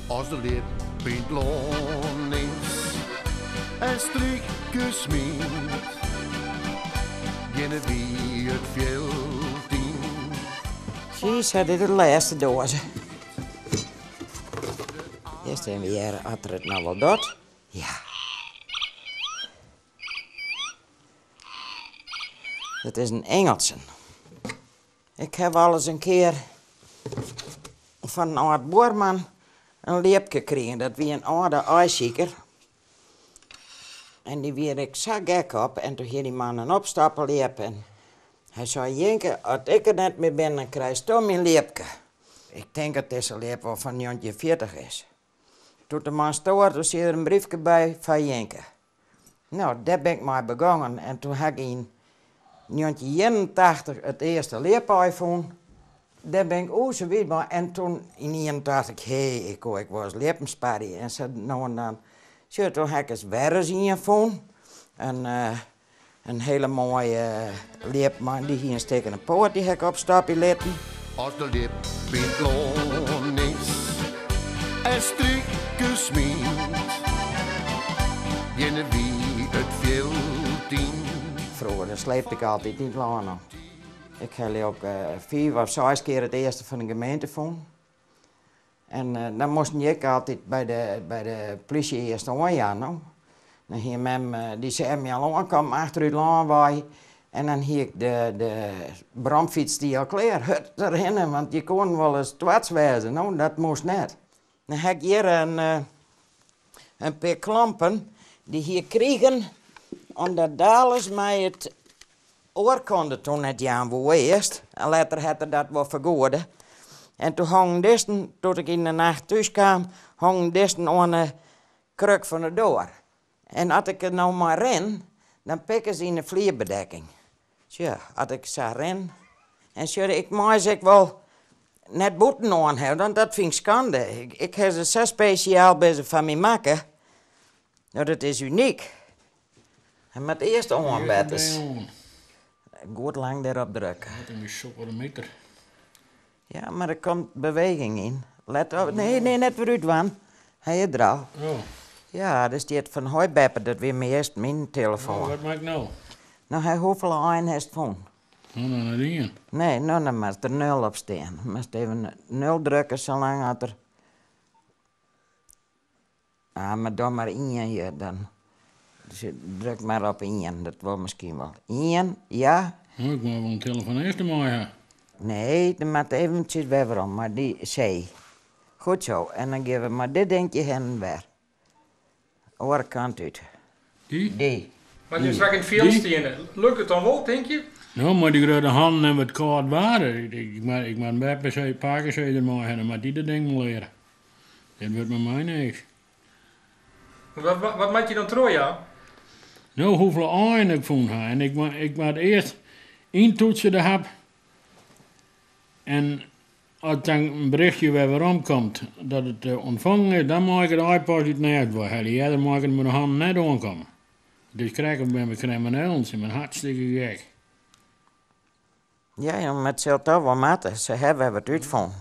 As de ljip yn 't lân is en striken smyt, geane wy it fjild yn. Siezo, dit is de lêste doaze. Earst even hearre oft er it no wol docht. Ja. Dat is in Ingelsen. Ik haw alris in kear fan in âld buorman in ljipke krigen. Dat wie in âlde aaisiker. En dy wie der ek sa gek op. En toen hie dy man in opstappeljip. En hy sei, Jinke, as ik der net mear bin, dan krijsto myn ljipke. Ik tink dat dizze ljip wol fan njoggentjinfjirtich is. Doe't de man stoar, doe siet der in briefke by foar Jinke. No, dêr bin ik mei begongen en toen ha ik yn njoggentjinienentachtich it earste ljipaai fûn. Dêr bin ik oer sa wiis mei en toen yn ienentachtich, hé, ik koe ek wol ris ljippen sparje en sa no en dan. Sjoch, toen ha ik ris wer ris ien fûn. In, in hiele moaie ljip, mar dy hie in stikkene poat, dy ha ik opstapje litten. As de ljip yn 't lân is en striken smyt, geane wy it fjild yn. Froeger dan sleepte ik altyd yn it lân om. Ik ha leau ik fiif of seis kear it earste fan de gemeente fûn. En dan moasten je ek altyd by de, by de plysje earst oanjaan, no. Dan hie mem, dy seach my al oankommen achter út lân wei en dan hie ik de, de bromfyts stie al klear, hurd derhinne, want je koenen wolris twads wêze, no, dat moast net. Dan ha ik hjir in, in pear klompen, dy hie ik krigen omdat Dales my it oarkonde toen net jaan woe earst en letter hat er dat wol fergoede. En toen hongen dizzen, doe't ik yn de nacht thús kaam, hongen dizzen oan de kruk fan de doar. En as ik der no mei rin, dan pikke se yn de flierbedekking. Sjoch, as ik sa rin. En sjoch, ik mei se ek wol net bûten oan hawwe, want dat fyn ik skande. Ik ha se sa spesjaal by se foar my makke. No, dat is unyk. Hy moat earst oan, Bertus. Goed lang dêrop drukke. Wat in gesoademiter. Ja, mar der komt beweging yn. Let op, nee, nee, net wer útdwaan. Hy is der al. Oh. Ja, der stiet fan hoi beppe, dat wie meast myn telefoan. No, wat moat ik no? No, hy, hoefolle aaien hast fûn? No, noch net ien. Nee, no, dan moatst der nul op stean. Moatst even nul drukke salang as der. Ah, mar dan mar ien hjir dan. Dus druk mar op ien, dat wol miskien wol. Ien, ja. No, ik mei wol in telefonist dermei ha. Nee, dan moat eventsjes wer werom, mei dy C. Goed zo, en dan gean we mei dit dinkje hinne en wer. Oare kant út. Dy? Dy. Mar as je straks yn it fjild steane, lukt it dan wol, tink je? No, mei dy grutte hannen en wat kâld waar. Ik moat beppe, pake dermei ha, dan moat dy dat ding wol leare. Dit wurdt mei my niks. Wat, wat moat je dan trochjaan? No, hoefolle aaien ik fûn ha. En ik ik moat earst yntoetse de hap. En as dan in berichtje wer werom komt dat it ûntfongen is, dan mei ik it aai pas út it nêst weihelje. Earder mei ik der mei de hannen net oankomme. It is krekt of binne we kriminelen, se binne hartstikke gek. Ja, jong, mar it sil toch wol moatte. Se hawwe wer wat útfûn.